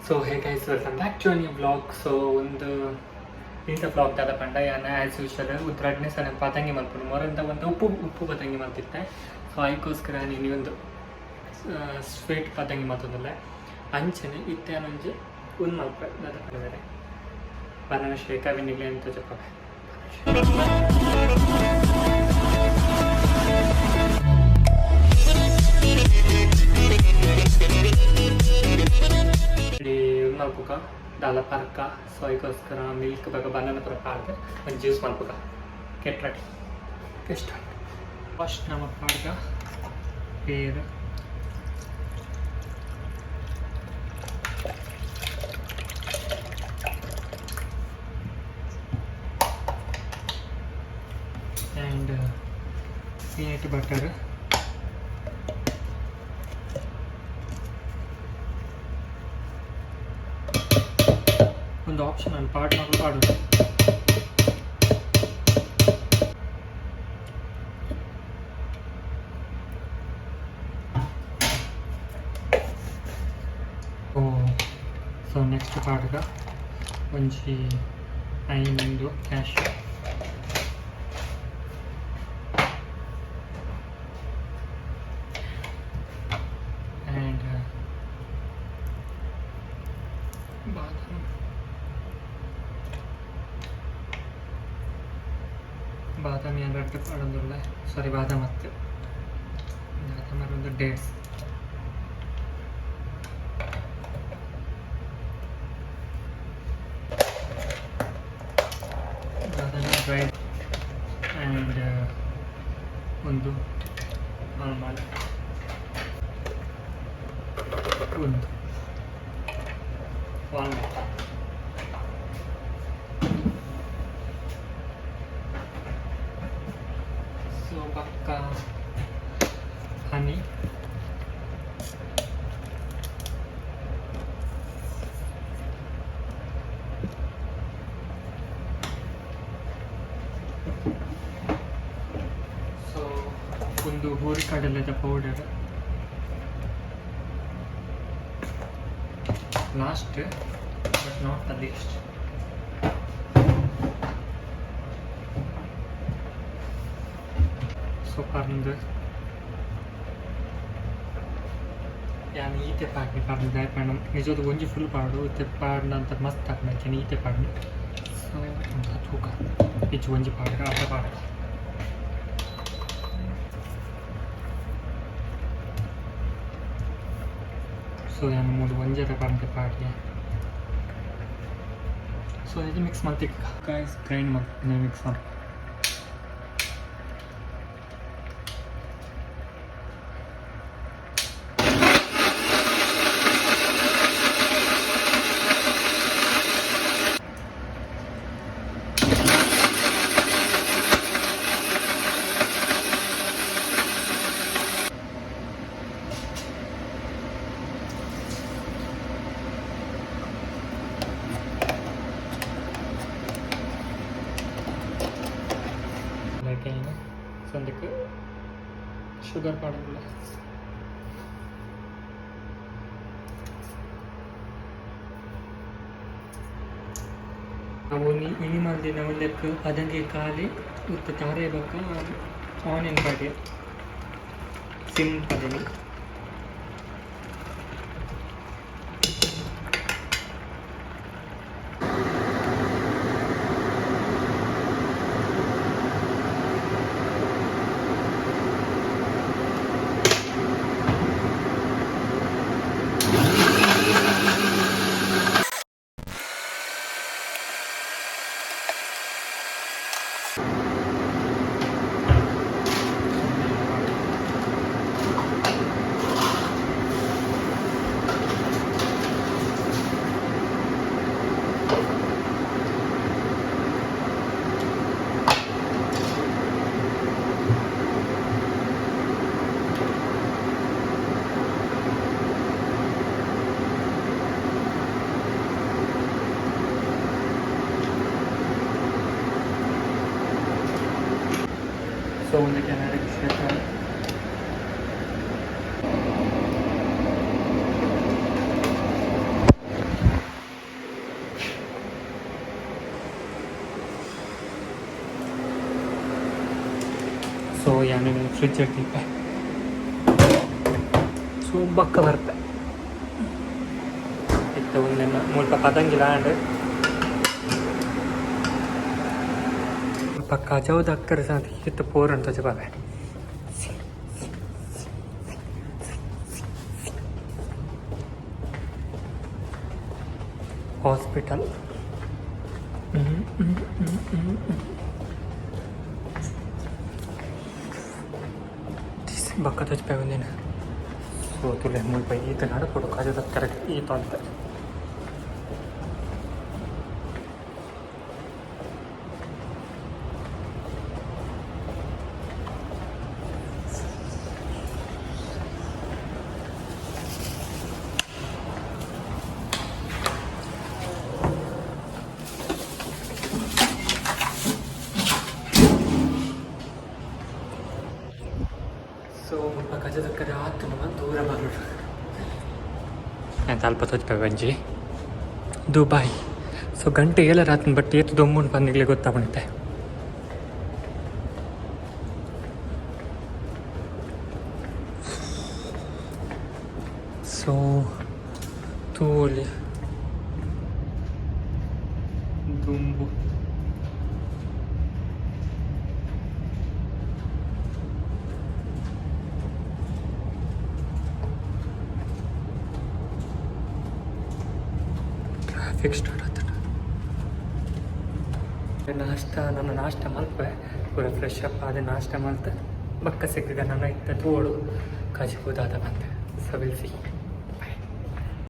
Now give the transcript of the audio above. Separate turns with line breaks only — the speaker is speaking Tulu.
So hey guys, welcome back to new vlog. So ಒಂದು ಇಂಥ ವ್ಲಾಗ್ ದಾದ ಪಂಡ ಯಾನ ಆ್ಯಸ್ ಯೂಶಲ್ ಉತ್ತರಾಡ್ನೇ ಸಲ ಪತಂಗಿ ಮಲ್ಪುನು. ಮೊರಂತ ಒಂದು ಉಪ್ಪು ಉಪ್ಪು ಪತಂಗಿ ಮಲ್ತಿತ್ತೆ. ಸೊ ಅದಕ್ಕೋಸ್ಕರ ನೀನು ಒಂದು ಸ್ವೀಟ್ ಪತಂಗಿ ಮಲ್ತೊಂದುಲ್ಲೆ. ಅಂಚನೆ ಇತ್ತೆ ಒಂಜಿ ಒಂದು ಮಲ್ಪ ದಾದ ಪಂಡ ಬನಾನ ಶೇಕ್. ಅವೆನಿಗ್ಲೆ ಅಂತ ಚಪ್ಪ. ಮಲ್ಪುಕ ದಾಲ ಪರ್ಕ. ಸೊ ಅದಕ್ಕೋಸ್ಕರ ಮಿಲ್ಕ್ ಬೇಗ ಬನಾನ ಪೂರ ಪಾಡ್ದು ಒಂದು ಜ್ಯೂಸ್ ಮಲ್ಪುಕ. Get ready, start. ಫಸ್ಟ್ ನಮ್ಮ ಪಾಡ್ಗ ಪೇರು, ಆ್ಯಂಡ್ ಪೀನಟ್ ಬಟರ್. ಒಂದು ಆಪ್ಷನ್ ನಾನು ಪಾಡ್ ಮಾಡಲು ಪಾಡೋದು. ಸೊ ನೆಕ್ಸ್ಟ್ ಪಾಡ್ಗ ಒಂಜಿ ಐನೊಂದು ಕ್ಯಾಶ್ ಆ್ಯಂಡ್ ಬಾದಾಮ್. ಬಾದಾಮಿ ರಡ್ಡ್ ಪಾಡೊಂದುಲ್ಲೆ. ಸಾರಿ, ಬಾದಾಮ್ ಅತ್ತ್, ಬಾದಾಮ್ ಒಂದು ಡೇಟ್ಸ್. ಬಾದಾಮಿ ಡ್ರೈ ಆ್ಯಂಡ್ ಒಂದು ಆಲ್ಮಂಡ್, ಒಂದು ವಾಲ್ನಟ್. ಸೊ ಬೊಕ್ಕ ಹನಿ. ಸೊ ಒಂದು ಹುರಿಕಡಲೆದ powder. Last but not the least, so ಪರ್ಂದ್ ಯಾನ್ ಈತೆ ಪಾಡ್ನಿ. ಪರ್ಂದ್ ದಾಯೆ ಪಂಡ ನಿಜವಾದ ಒಂಜಿ ಫುಲ್ ಪಾಡು, ಇತ್ತೆ ಪಾಡ್ನ ಅಂತ ಮಸ್ತ್ ಆಪುಂಡು. ಅಂಚನೆ ಈತೆ ಪಾಡ್ನಿ. ಸೊ ತೂಕ ಇಜ್ಜಿ, ಒಂಜಿ ಪಾಡ್ಗ, ಅರ್ಧ ಪಾಡ್ಗ. ಸೊ ಯಾನ್ ಮೂಲು ಒಂಜರೆ ಪರ್ಂದ್ ಪಾಡ್ಯೆ. ಸೊ ಇದು ಮಿಕ್ಸ್ ಮಲ್ತಿಕ್ಕ ಗೈಸ್, ಗ್ರೈಂಡ್ ಮಲ್ತ್ ಮಿಕ್ಸ್ ಮಲ್ಪ. ಅಗೈನ್ ಸೊ ಅದಕ್ಕೆ ಶುಗರ್ ಪಾಡೊಂದುಲ್ಲೆ. ಅವು ಇನಿ ಮಲ್ದಿನ ಉಂದೆಕ್ ಪದಂಗಿ ಖಾಲಿ ಇತ್ತೆ ತಾರೆ ಬೊಕ್ಕ ಆನಿಯನ್ ಪಾಡ್ಯ. ಸಿಂಪಲ್ ಇನಿ. So ಯಾನು ಫ್ರಿಜ್ ಇಟ್ಟಿದ್ದೆ. ಸೊ ಬಕ್ಕ ಬರ್ತೆ ಇತ್ತು ಒಂದೆನ್ನ ಮುಲ್ಪ ಪತಂಗಿಲ ಆಂಡ್ ಮುಲ್ಪ ಕಜವು ದಕ್ಕರೆ ಸಹ ಇತ್ತು ಪೋರ್ ಅಂತ ಬಾವೆ. ಹಾಸ್ಪಿಟಲ್. ಬಕ್ಕ ತೋಚಿಪೆ ಒಂದಿನ. ಸೊ ತುಲೆ ಮುಲ್ಪ ಈತ ನಡಪೊಡು ಕಜವು ದಕ್ಕರೆ ಈತ ಅಂತ. ಸೊ ಮುಲ್ಪ ಕಜವು ದಕ್ಕರೆ ಆತು ನಮ್ಮ ದೂರ ಬರೋಡು ಅಂತ ಅಲ್ಪ ತೋಚಿಪೆ ಬಂಜಿ ದುಬೈ. ಸೊ ಗಂಟೆ 7 ರಾತ್ರಿ, ಬಟ್ ಏತು ದೊಮ್ಮುಂಡು ಬಂದಿಗ್ಲೇ ಗೊತ್ತಾಗ್ಬಿಡುತ್ತೆ. ಸೊ ತೂಲಿ ದುಂಬು. ಟ್ರಾಫಿಕ್ ಸ್ಟಾರ್ಟ್ ಆಯ್ತು. ನಾಷ್ಟ, ನನ್ನ ನಾಷ್ಟ ಮಲ್ಪೆ, ಪೂರ ಫ್ರೆಶ್ ಅಪ್ ಆದ ನಾಷ್ಟ ಮಲ್ತೆ ಬಕ್ಕ ಸಿಕ್ಕಿಗ ನನ್ನ ಇತ್ತ ತೋಡು ಕಾಜಿಪೂದಾದ ಬಂತೆ. So will see.